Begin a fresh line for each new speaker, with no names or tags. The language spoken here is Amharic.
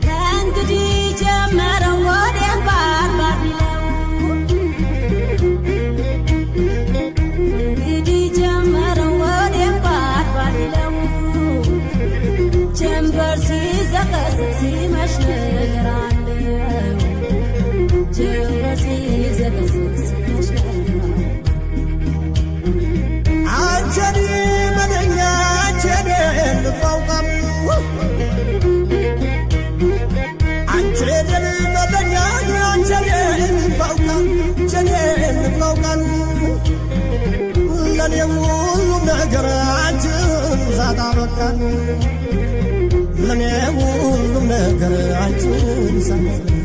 ከእንግዲህ ጀመረው ወዴን ባርባር ሚለው፣ እንግዲህ ጀመረው ወዴን ባርባር ሚለው፣ ጀንበር ሲዘቀዝቅ ሲመሽ ነገር አለው፣ ጀንበር ሲዘቀዝቅ ሲመሽ ነገር አለው።
አንቸኒ መለኛ አንቸኔ ልባውቃም፣ አንቸኔ መለኛ አንቸኔ ልባውቃ፣ አንቸኔ ልባውቃን፣ ለኔ ሁሉም ነገር አንቺን ሳጣ በቃን፣ ለኔ ሁሉም ነገር አንቺን ሳጣ።